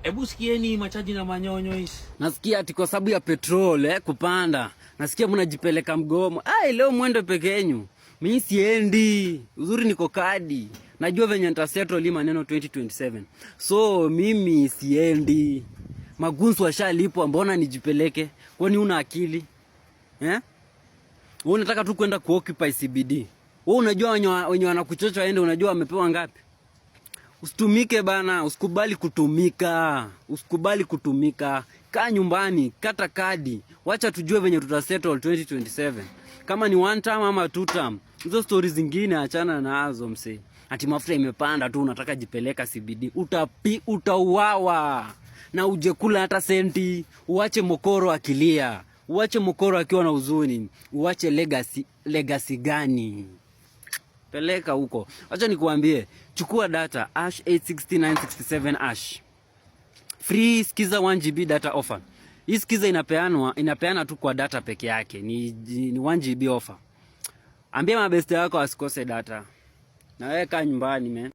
Hebu sikieni machaji na manyonyo hizi. Nasikia ati kwa sababu ya petrol kupanda. Nasikia mnajipeleka mgomo. Ai, leo mwende peke yenu. Mimi siendi. Uzuri niko kadi. Najua venye nitasettle hii maneno 2027. So mimi siendi. Magunsu washalipwa, mbona nijipeleke? Kwani una akili? Eh? Wewe unataka tu kwenda kuoccupy CBD. Wewe unajua wenye wanakuchocha waende, unajua wamepewa ngapi? Usitumike bana, usikubali kutumika, usikubali kutumika. Kaa nyumbani, kata kadi, wacha tujue venye tutasettle 2027, kama ni one term ama two term. Hizo stori zingine achana nazo msee. Ati mafuta imepanda tu unataka jipeleka CBD, utauawa na uje kula hata senti. Uache mokoro akilia, uache mokoro akiwa na huzuni, uache legacy. Legacy gani? Peleka huko. Acha nikuambie, chukua data #860967#. Free Skiza 1 GB data offer. Hii Skiza inapeana tu kwa data peke yake. Ni 1 GB offer. Ambia mabeste yako asikose data. Na wewe kaa nyumbani, man.